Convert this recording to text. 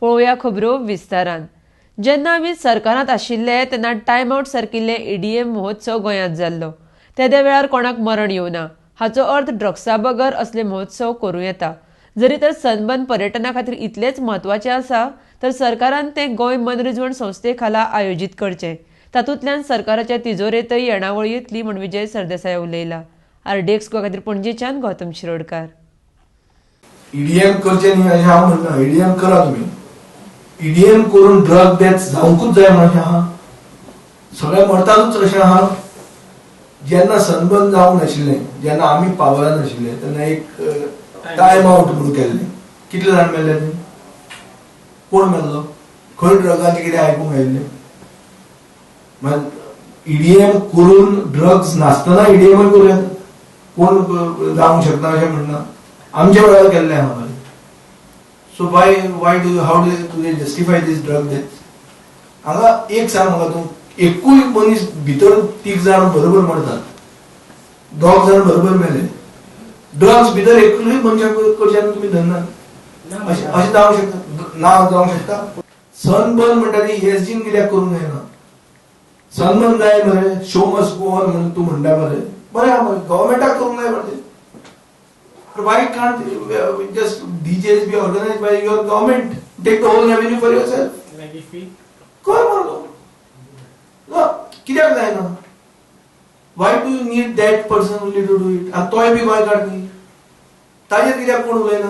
पळोवया खबरो विस्तारान. जेन्ना आमी सरकारांत आशिल्ले तेन्ना टायम आवट सारकिल्ले ईडीएम महोत्सव गोंयांत जाल्लो. तेद्या वेळार कोणाक मरण येवना. हाचो अर्थ ड्रग्सा बगर असले महोत्सव करूं येता. जरी तर सनबर्न पर्यटना खातीर इतलेच म्हत्वाचें आसा तर सरकारान तें गोंय मनरिजवण संस्थे खाला आयोजीत करचें. तातूंतल्यान सरकाराच्या तिजोरेंतय येणावळ येतली म्हूण विजय सरदेसाय उलयला. आरडीएक्स गोवा खातीर पणजेच्यान गौतम शिरोडकार. ईडीएम करचें न्ही अशें हांव म्हणना. ईडीएम करा तुमी. ईडीएम करून ड्रग डेथ जावंकूच जाय म्हणून अशें आहा? सगळे मरतातूच अशें आहा? जेन्ना सनबर्न जावंक नाशिल्लें, जेन्ना आमी पावरान आशिल्ले, तेन्ना एक टायम आवट म्हणून केल्लें. कितले जाण मेल्ले ते? कोण मेल्लो? खंय ड्रगाचें कितें आयकूंक आयिल्लें? ईडीएम करून ड्रग्स नासतना ईडीएमूय करूं येता. कोण जावंक शकना अशें म्हणना. आमच्या वेळार केल्लें आहा मरे. So why do how do they justify this drug death? हांगा एक सांग म्हाका तूं, एकूय मनीस भितर तीग जाण बरोबर मरतात, दोग जाण बरोबर मेले, ड्रग्स भितर एकूय मनशाक कडच्यान तुमी धरना. अशें अशें जावंक शकता ना? जावंक शकता. सनबर्न म्हणटा ती एसजीन कित्याक करूंक जायना? सनबर्न जाय मरे. शो मस्ट गो ऑन म्हणून तूं म्हणटा मरे. बरें आहा मरे, गव्हर्मेंटाक करूंक जाय मरे. Why can't just DJs be organized by your government? Take the whole revenue for yourself. Like if we कर मरे तूं. ना, कित्याक जायना? Why do you need that person only to do it? आनी तोय बी गोंयकार न्ही? ताजेर कित्याक कोण उलयना?